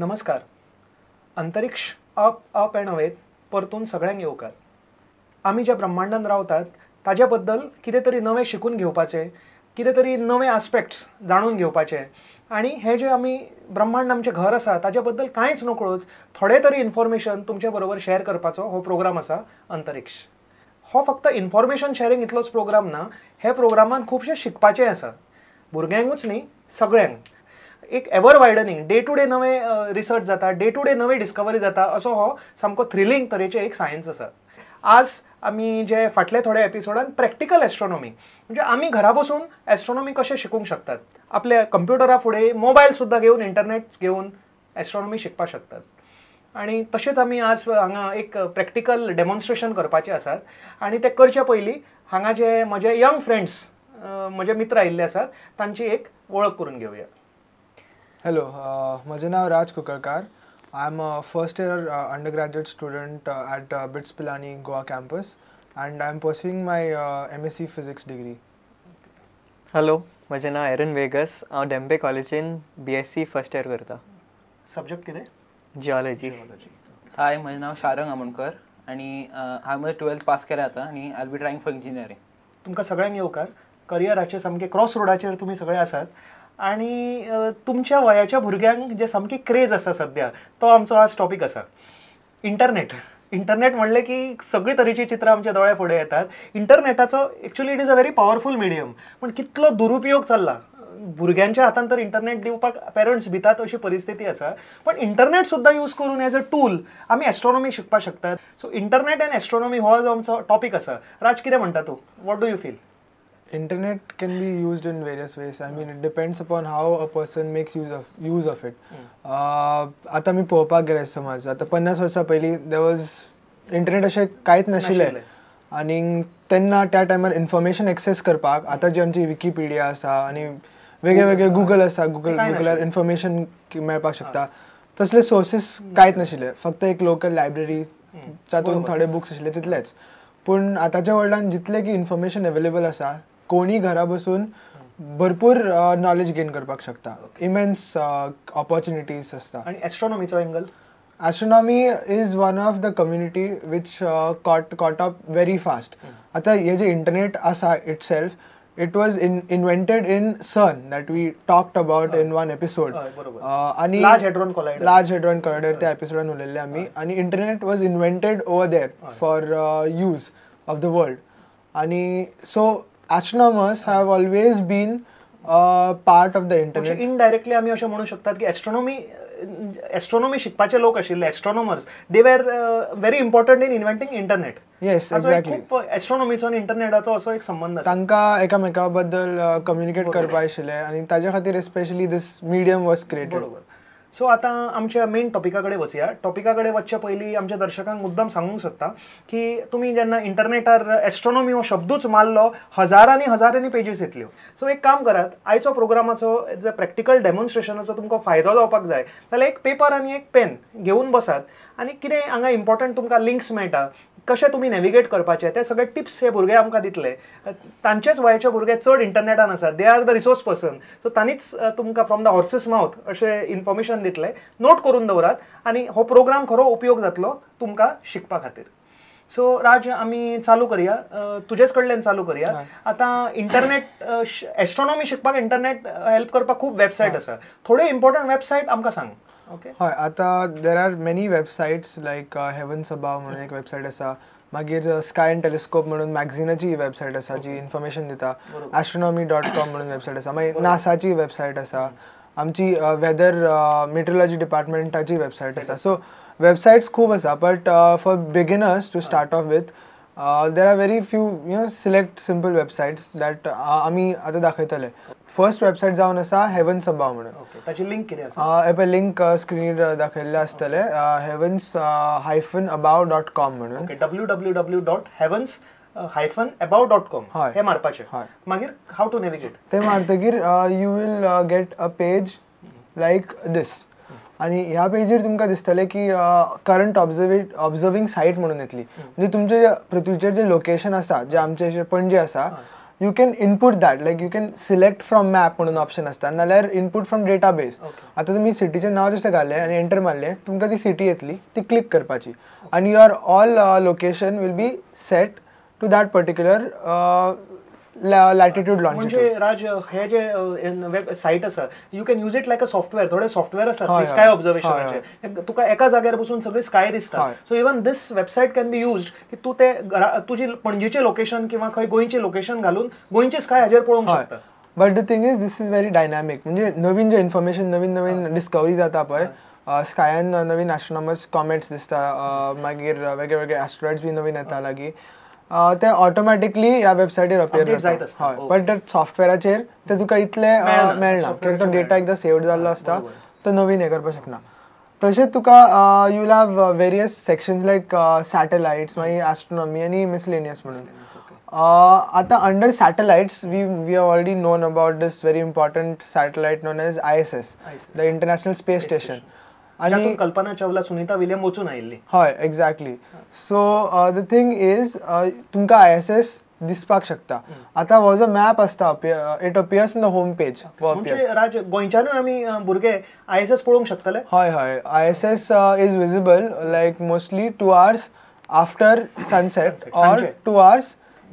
नमस्कार. अंतरिक्ष up up and अवेत परतून सगळ्यांक येवकार. आमी ज्या ब्रह्मांडान रावतात ताज्या बद्दल कितें तरी नवें शिकून घेवपाचें, कितें तरी नवे आस्पेक्ट्स जाणून घेवपाचे आनी हें जें आमी ब्रह्मांड आमचें घर आसा ताज्या बद्दल कांयच नकळत थोडें तरी इन्फॉर्मेशन तुमचे बरोबर शेअर करपाचो हो प्रोग्राम आसा अंतरिक्ष. हो फक्त इन्फॉर्मेशन शेअरिंग इतलोच प्रोग्राम ना, हे प्रोग्रामान खुबशें शिकपाचें आसा, भुरग्यांकूच न्ही सगळ्यांक. एक ever widening, day to day नवे रिसर्च जाता, डे टू डे नवे डिस्कवरी जाता, असो हो सामको थ्रिलींग तरेचें एक सायन्स आसा. आज आमी जे फाटले थोडे एपिसोडान प्रॅक्टिकल एस्ट्रॉनॉमी, म्हणजे आमी घरा बसून एस्ट्रॉनॉमी कशें शिकूंक शकतात, आपल्या कंप्युटरा फुडें मोबायल सुद्दां घेवन इंटरनेट घेवन एस्ट्रॉनॉमी शिकपाक शकतात. आनी तशेंच आमी आज हांगा एक प्रॅक्टिकल डेमॉन्स्ट्रेशन करपाचें आसात आनी तें करचे पयलीं हांगा जे म्हजे यंग फ्रेंड्स, म्हजे मित्र आयिल्ले आसात तांची एक वळख करून घेवया. हॅलो, म्हजें नांव Raj Kunkalkar. I am a first year undergraduate student at BITS Pilani Goa campus and I am pursuing my MSc physics degree. Hello, म्हजें नांव एरन वेगस. हांव धेंपे कॉलेजीन बीएससी फर्स्ट इयर करता. सब्जेक्ट कितें? जियोलॉजी. हाय, म्हजें नांव शारंग आमोणकर आनी हांवें म्हजें 12th पास केलें आतां आनी I will be trying for engineering. तुमकां सगळ्यांक येवकार. करियराचे सामके क्रॉस रोडाचेर तुमी सगळे आसात आनी तुमच्या वयाच्या भुरग्यांक जे सामकी क्रेज आसा सद्या तो आमचो आज टॉपीक आसा, इंटरनेट. इंटरनेट म्हणलें की सगळी तरेची चित्रां आमच्या दोळ्या फुडें येतात. इंटरनेटाचो actually it is a very powerful medium, पूण कितलो दुरुपयोग चल्ला. भुरग्यांच्या हातान तर इंटरनेट दिवपाक पेरंट्स भितात अशी परिस्थिती आसा, पण इंटरनेट सुद्दां यूज करून एज अ टूल आमी एस्ट्रॉनॉमी शिकपाक शकतात. सो इंटरनेट अँड एस्ट्रॉनॉमी हो जो आमचो टॉपीक आसा. राज, कितें म्हणटा तूं? What do you feel? Internet can be used in various ways. I mean, it depends upon how a person makes use of it. आतां आमी पळोवपाक गेले समज, आतां 50 वर्सां पयलीं there was internet अशें कांयच नाशिल्लें आनी तेन्ना त्या टायमार इन्फॉर्मेशन एक्सेस करपाक आतां जी आमची विकिपिडिया आसा आनी वेगळे वेगळे गुगल आसा, गुगलार इन्फॉर्मेशन मेळपाक शकता, तसले सोर्सीस कांयच नाशिल्ले. फक्त एक लोकल लायब्ररी जातून थोडे बुक्स आशिल्ले तितलेच. पूण आतांच्या वर्ल्डान जितले की इन्फॉर्मेशन अवेलेबल आसा, कोणी घरा बसून भरपूर नॉलेज गेन करपाक शकता. इमेन्स ऑपॉर्च्युनिटीज आसता. आनी एस्ट्रॉनॉमीचो angle? Astronomy is one of the community which caught up very fast. आतां हे जे इंटरनेट आसा itself, it was invented in CERN that we talked about in one episode. आनी large hadron collider, large hadron collider त्या एपिसोडान उलयल्ले आमी. आनी internet was invented over there for use of the world. आनी so astronomers have always been part of the internet. Indirectly आमी अशें म्हणू शकतात की एस्ट्रॉनॉमी शिकपाचे लोक आशिल्ले, astronomers, they were very important in inventing internet. Yes, exactly. खूब एस्ट्रॉनॉमीचो आनी इंटरनेटाचो असो एक संबंद आसा. तांकां एकामेका बद्दल कम्युनिकेट करपा आशिल्लें आनी ताज्या खातीर especially this medium was created. बरोबर. सो आतां आमच्या मेन टॉपिका कडेन वचया. टॉपिका कडेन वचचे पयलीं आमच्या दर्शकांक मुद्दम सांगूंक सोदता की तुमी जेन्ना इंटरनेटार एस्ट्रॉनॉमी हो शब्दूच मारलो, हजारांनी हजारांनी पेजीस येतल्यो. सो एक काम करात, आयचो प्रोग्रामाचो एज अ प्रॅक्टिकल डेमॉन्स्ट्रेशनाचो तुमकां फायदो जावपाक जाय जाल्यार एक पेपर आनी एक पेन घेवन बसात आनी कितें हांगा इम्पॉर्टंट तुमकां लिंक्स मेळटा, कशें तुमी नॅविगेट करपाचें ते सगळे टिप्स हे भुरगे आमकां दितले. तांचेच वयाचे भुरगे चड इंटरनेटान आसात, they are the resource person. So तांणीच तुमकां फ्रॉम the horses mouth अशें इन्फॉर्मेशन दितले. नोट करून दवरात आनी हो प्रोग्राम खरो उपयोग जातलो तुमकां शिकपा खातीर. सो राज, आमी चालू करया, तुजेच कडल्यान चालू करया. आतां इंटरनेट एस्ट्रॉनॉमी शिकपाक इंटरनेट हेल्प करपाक खूब वेबसायट आसा, थोड्यो इम्पॉर्टंट वेबसायट आमकां सांग. ओके. हय, आतां there are many websites like heavens above म्हणून एक वेबसायट आसा, मागीर स्काय अँड टेलिस्कोप म्हणून मॅगझिनाची वेबसायट आसा जी इन्फॉर्मेशन दिता, astronomy.com म्हणून वेबसायट आसा, मागीर नासाची वेबसायट आसा, आमची वेदर मेट्रोलॉजी डिपार्टमेंटाची वेबसायट आसा. सो वेबसायट्स खूब आसा, but for beginners to start off with there are very few, you know, select simple websites that आमी आतां दाखयतले. फर्स्ट वेबसायट जावन आसा हेवन्स अबाव म्हणून. ताची लिंक कितें आसा? हे पळय लिंक स्क्रिनीर दाखयल्लें आसतलें, heavens-above.com म्हणून. www.heavens-above.com हे मारपाचें. मागीर how to navigate ते मारतकीर you will get a page like this. आनी ह्या पेजीर तुमकां दिसतलें की करंट ऑब्जर्विंग सायट म्हणून येतली. म्हणजे तुमचे पृथ्वीचेर जे लोकेशन आसा, जे आमचे पणजे आसा, you can input that, like you can select from map म्हणून ऑप्शन आसता, नाल्यार इनपूट फ्रॉम डेटाबेस. आतां तुमी सिटीचें नांव जशें घालें आनी एंटर मारलें, तुमकां ती सिटी येतली, ती क्लिक करपाची आनी your all location will be set to that particular latitude longitude. म्हणजे राज, हे जे वेब सायट आसा, you can use it like a software. थोडे सॉफ्टवेअर आसात स्काय ऑब्झर्वेशनाचे, तुका एका जाग्यार बसून सगळी स्काय दिसता. So even this website can be used की तूं ते तुजी पणजेचें लोकेशन किंवा खंय गोंयचें लोकेशन घालून गोंयचे स्काय हाजेर पळोवंक शकता. But the thing is, this is very dynamic. म्हणजे नवीन जे इन्फॉर्मेशन, नवीन नवीन डिस्कवरी जाता पळय स्कायान, नवीन एस्ट्रोनॉमर्स कॉमेट्स दिसता, मागीर वेगळे वेगळे एस्ट्रॉइड्स बी नवीन येता लागीं, ते ऑटोमॅटिकली ह्या वेबसायटीर अपियर जायत. हय, बट that सॉफ्टवेअराचेर ते तुका इतले मेळना, कित्याक तो डेटा एकदां सेव्ड जाल्लो आसता, तो नवीन हें करपाक शकना. तशेंच तुका you will have various sections like satellites, मागीर एस्ट्रोनॉमी आनी मिसलेनियस म्हणून. आतां under satellites we have already known about this very important satellite known as ISS, the International Space Station. आनी कल्पना चावला, सुनीता विलियम वचून आयिल्ली. हय, exactly. So the thing is, तुमकां ISS दिसपाक शकता. आतां हो जो मॅप आसता, it appears in the home page. म्हणजे राज, गोंयच्यानूय आमी भुरगे ISS पळोवंक शकतले? हय हय, ISS is visible like mostly 2 hours after sunset or 2 hours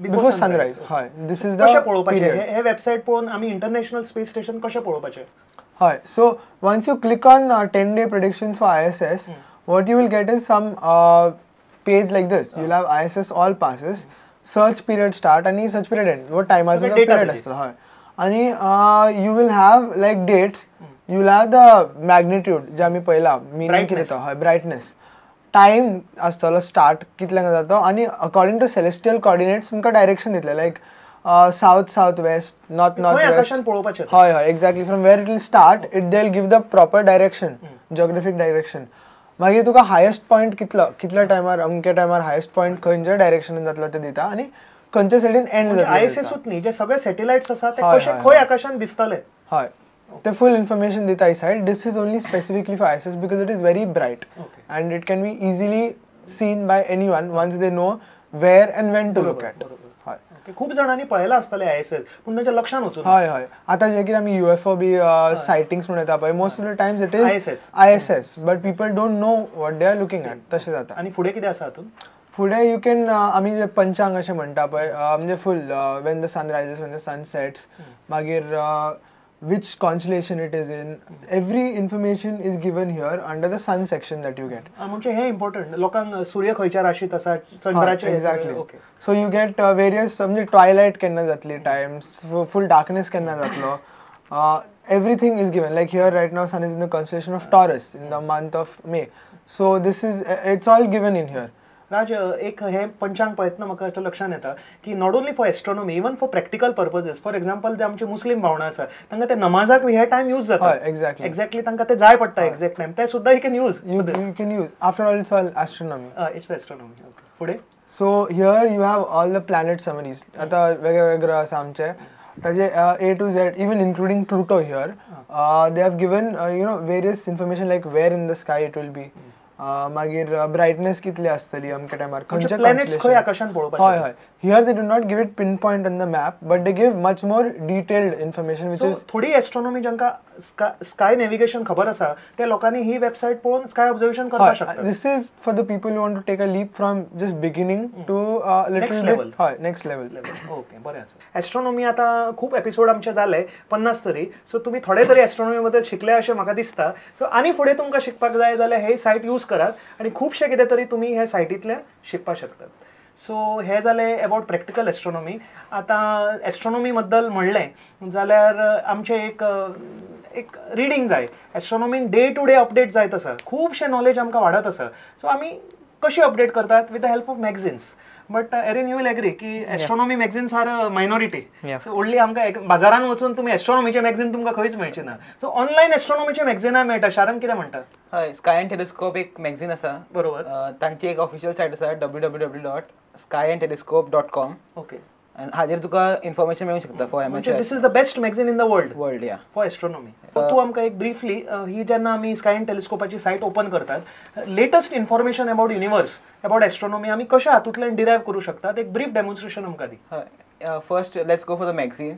before sunrise. हय, this is the कशें पळोवपाचें हे वेबसायट पळोवन आमी इंटरनॅशनल स्पेस स्टेशन कशें पळोवपाचें? हय, so once you click on 10-day predictions for ISS, what you will get is some page like this. You will have ISS all passes, search period start आनी search period and, हो टायमाचो जो period आसता. हय, आनी you will have like dates, you will have the magnitude जे आमी पळयला, meaning कितें तो, हय, ब्रायटनेस, टायम आसतलो स्टार्ट कितल्यांक जाता तो, आनी अकॉर्डिंग टू सेलेस्टियल कॉर्डिनेट्स तुमकां डायरेक्शन दितले, like south south west, north north west. हय हय, exactly. From where it will start, it they will give the proper direction, geographic direction. मागीर तुका हायस्ट पॉयंट कितलो, कितल्या टायमार, अमक्या टायमार हायस्ट पॉयंट खंयच्या डायरेक्शनान जातलो ते दिता आनी खंयच्या सायडीन एंड जातलो. ISS न्ही, जे सगळे सॅटेलायट्स आसा ते कशे खंय आकाशान दिसतले, हय, ते फूल इन्फॉर्मेशन दिता ही site. This is only specifically for ISS because it is very bright and it can be easily seen by anyone once they know where and when to look at. खूप जाणांनी पळयला आसतलें ISS, पूण तांच्या लक्षान वचून. हय हय, आतां जे कितें आमी UFO बी सायटिंग्स म्हूण येता पळय, most of the times it is ISS, but people don't know what they are looking at. तशें जाता. आनी फुडें कितें आसा हातूंत? फुडें you can, आमी जे पंचांग अशें म्हणटा पळय, म्हणजे full when the sun rises, when the sun sets, मागीर which constellation it is in, every information is given here under the sun section that you get. म्हणजे हे इम्पॉर्टंट, लोकांक सूर्य खंयच्या राशीत आसा, चंद्राचे. Exactly. So you get various, म्हणजे Twilight केन्ना जातली टायम, फूल डार्कनेस केन्ना जातलो, everything is given. Like here right now sun is in the constellation of Taurus in the month of May. So this is, it's all given in here. Raj, एक हे पंचांग पळयतना म्हाका आतां लक्षांत येता की not only for astronomy, even for practical purposes. For example, जे आमचे मुस्लीम भावंडां आसा तांकां ते नमाजाक हे टायम यूज जाता. एक्झॅक्टली, एक्झॅक्टली, तांकां ते जाय पडटा एक्झॅक्ट टायम, ते सुद्दां you can use. You can use. After all it's all astronomy. It's astronomy. Okay, फुडें so here you have all the planet summaries. आतां वेगवेगळे ग्रह आसा आमचे, ताजे A to Z, even including Pluto here, they have given you know various information like where in the sky it will be, मागीर brightness कितली आसतली अमक्या टायमार, खंयचे प्लॅनेट्स खंय आकाशान पळोवपाचे. हय हय, here they do not give it pin point on the map, but they give much more detailed information which is. थोडी एस्ट्रॉनॉमी जांकां स्काय नेव्हिगेशन खबर आसा त्या लोकांनी ही वेबसायट पळोवन स्काय ऑब्झर्वेशन करपाक शकता. This is for the people who want to take a leap from just beginning to next level. हय, नेक्स्ट लेवल. ओके, बरें आसा. एस्ट्रॉनॉमी आतां खूब एपिसोड आमचे जाले, 50 तरी. सो तुमी थोडे तरी एस्ट्रॉनॉमी बद्दल शिकले अशें म्हाका दिसता. सो आनी फुडें तुमकां शिकपाक जाय जाल्यार हे सायट यूज करात आनी खुबशें कितें तरी तुमी हे सायटींतल्यान शिकपाक शकतात. सो हे जालें अबावट प्रॅक्टिकल एस्ट्रॉनॉमी. आतां एस्ट्रॉनॉमी बद्दल म्हणलें जाल्यार आमचें एक एक रिडींग जाय. एस्ट्रॉनॉमीन डे टू डे अपडेट जायत आसा, खुबशें नॉलेज आमकां वाडत आसा. सो आमी कशी अपडेट करतात? With the help of magazines. But Erin, you will agree की astronomy magazines are a minority. So व्हडली आमकां बाजारान वचून तुमी एस्ट्रॉनॉमीचें मॅगझीन तुमकां खंयच मेळचें ना. सो ऑनलायन एस्ट्रॉनॉमीचें मॅगझिनां मेळटा. शारांत कितें म्हणटा? हय, स्काय अँड टेलिस्कोप एक मॅगझीन आसा. बरोबर. तांची एक ऑफिशियल सायट आसा www.skyandtelescope.com. Okay, आनी हाजेर तुका इन्फॉर्मेशन मेळूंक शकता फॉर म्हणजे this is the best magazine in the world yeah for astronomy. तूं आमकां एक ब्रिफली ही जेन्ना आमी स्काय अँड टेलिस्कोपाची सायट ओपन करतात, latest information about universe, about astronomy आमी कशें हातूंतल्यान डिरायव करूं शकतात, एक ब्रीफ डेमॉन्स्ट्रेशन आमकां दी. हय, First let's go for the magazine.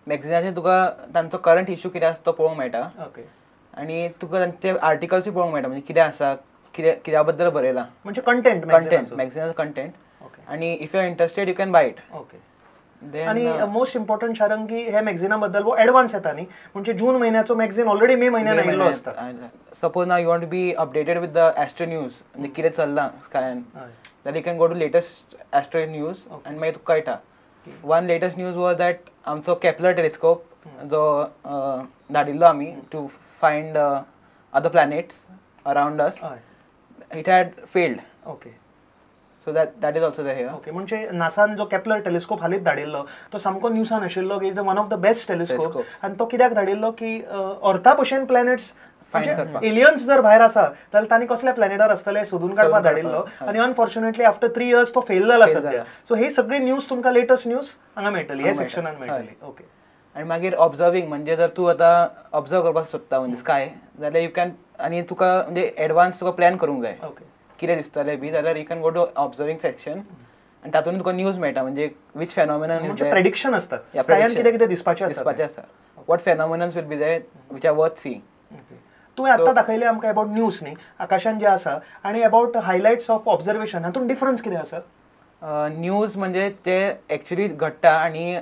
मॅगझिनाचेर तुका तांचो करंट इशू कितें आसा तो पळोवंक मेळटा ओके आनी तुका तांचे आर्टिकल्सूय पळोवंक मेळटा, म्हणजे कितें आसा, कितें कित्या बद्दल बरयलां, म्हणजे कंटेंट, कंटेंट, मॅगझिनाचो कंटेंट. ओके आनी if you are interested you can buy it. Okay. आणि मोस्ट इम्पॉर्टंट शारंग की हे मॅगझिना बद्दल वो एडवान्स येता न्ही, म्हणजे जून म्हयन्याचो मॅगझिन ऑलरेडी मे म्हयन्यान आयिल्लो आसता. सपोज ना you want to be updated with the astro news, म्हणजे कितें चल्लां स्कायन, जाल्यार you can go to latest astro news आनी मागीर तुका कळटा. One latest news was that आमचो केपलर टेलिस्कोप जो धाडिल्लो आमी to find other planets around us, it had failed. Okay. So that is also there. Okay, म्हणजे नासान जो केपलर टेलिस्कोप हालींच धाडिल्लो तो सामको न्यूसान आशिल्लो की one of the best telescope, आनी तो कित्याक धाडिल्लो की अर्था भशेन प्लॅनेट्स, एलियन्स जर भायर आसा जाल्यार तांणी कसल्या प्लॅनेटार आसतले सोदून काडपाक धाडिल्लो, आनी अनफॉर्च्युनेटली आफ्टर 3 इयर्स तो फेल जाला सद्या. सो ही सगळी न्यूज तुमकां लेटस्ट न्यूज हांगा मेळटली, ह्या सेक्शनान मेळटली. ओके. आनी मागीर ऑब्जर्विंग, म्हणजे जर तूं आतां ऑब्जर्व करपाक सोदता म्हणजे स्काय, जाल्यार you can, आनी तुका म्हणजे एडवान्स तुका प्लॅन करूंक जाय कितें दिसतलें बी, जाल्यार you can go to observing section आनी तातूंत तुका न्यूज मेळटा, म्हणजे which फेनॉमिनन is there, prediction आसता स्कायान कितें कितें दिसपाचें आसा, what phenomenons will be there which are worth seeing. तुवें आत्तां दाखयलें आमकां अबाउट न्यूज न्ही आकाशान जें आसा, आनी अबाउट हायलायट्स ऑफ ऑब्जर्वेशन, हातूंत डिफरन्स कितें आसा? न्यूज म्हणजे ते एक्चुअली घडटा आनी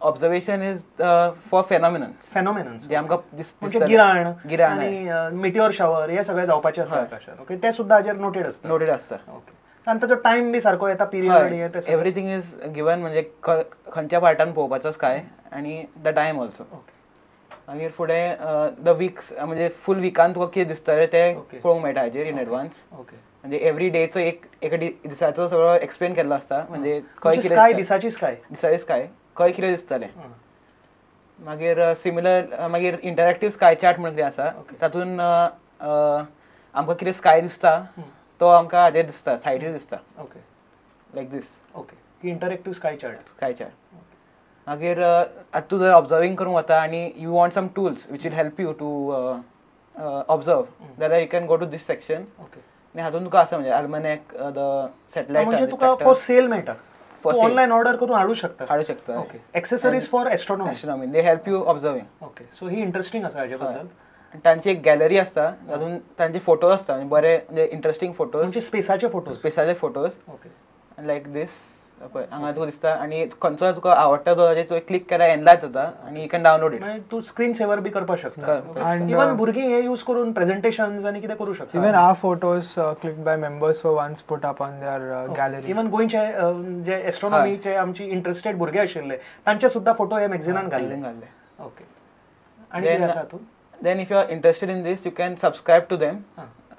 ऑब्जर्वेशन is for फेनॉमिनन्स, फेनॉमिनन्स जे आमकां म्हणजे गिराण, गिराण आनी मिटिओर शावर हे सगळे जावपाचे आसा आकाशान. ओके, ते सुद्दां हाजेर नोटेड आसता, नोटेड आसता. ओके, आनी ताचो टायम बी सारको येता, पिरियड हे ते एवरीथींग is given, म्हणजे खंयच्या पार्टान पळोवपाचो स्काय आनी the time also. Okay. मागीर फुडें the weeks, म्हणजे फूल विकान तुका कितें दिसतलें तें पळोवंक मेळटा हाजेर इन एडवान्स. ओके, म्हणजे एवरी डेचो एक एका दिसाचो सगळो एक्सप्लेन केल्लो आसता, म्हणजे खंय कितें स्काय, दिसाची स्काय, दिसाची स्काय खंय कितें दिसतलें. मागीर सिमिलर मागीर इंटरॅक्टीव स्काय चार्ट म्हणून कितें आसा, तातूंत आमकां कितें स्काय दिसता तो आमकां हाजेर दिसता, सायडीर दिसता. ओके, लायक दीस. ओके, ही interactive sky chart, sky chart. मागीर आतां तूं जर ऑब्जर्विंग करूंक वता आनी you want some tools which will help you to observe, जाल्यार you can go to this section. Okay, आनी हातूंत तुका आसा म्हणजे आल्मनॅक, the satellite, म्हणजे तुका फॉर सेल मेळटा, ऑनलायन ऑर्डर करून हाडू शकता, हाडू शकता. Okay, accessories for astronomy, astronomy they help you observing. Okay, so he interesting आसा हाजे बद्दल. तांची एक गॅलरी आसता, तातूंत तांचे फोटोज आसता, बरे म्हणजे इंट्रस्टींग फोटोज, म्हणजे स्पेसाचे फोटोज, स्पेसाचे फोटोज. ओके, लायक दीस पळय हांगा तुका दिसता, आनी खंयचो तुका आवडटा तो हाजेर तुवें क्लिक केल्यार एनलार्ज जाता आनी you can download it. तूं स्क्रीन सेवर बी करपाक शकता, इवन भुरगीं हे यूज करून प्रेजेंटेशन्स आनी कितें करूं शकता. Even our photos clicked by members were once put up on their gallery. Even गोंयचे जे एस्ट्रॉनॉमीचे आमची इंट्रस्टेड भुरगे आशिल्ले तांचे सुद्दां फोटो हे मॅगझिनान घाल्ले. ओके, आनी कितें आसा हातूंत? Then if you are interested in this you can subscribe to them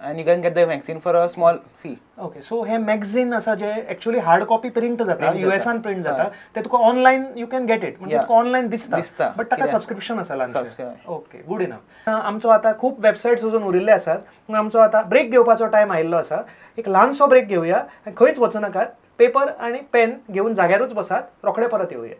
and you can get the magazine for a small fee. Okay, so hey magazine आसा जे एक्चुअली हार्ड कॉपी प्रिंट जाता, युएसान print जाता, ते तुका online you can get it, म्हणजे तुका online दिसता, but ताका subscription आसा ल्हानशें. Okay, good enough. आमचो आतां खूब वेबसायट्स अजून उरिल्ले आसात, पूण आमचो आतां ब्रेक घेवपाचो टायम आयिल्लो आसा. एक ल्हानसो ब्रेक घेवया, खंयच वचूं नाकात, पेपर आनी पेन घेवन जाग्यारूच बसात, रोखडे परत येवया.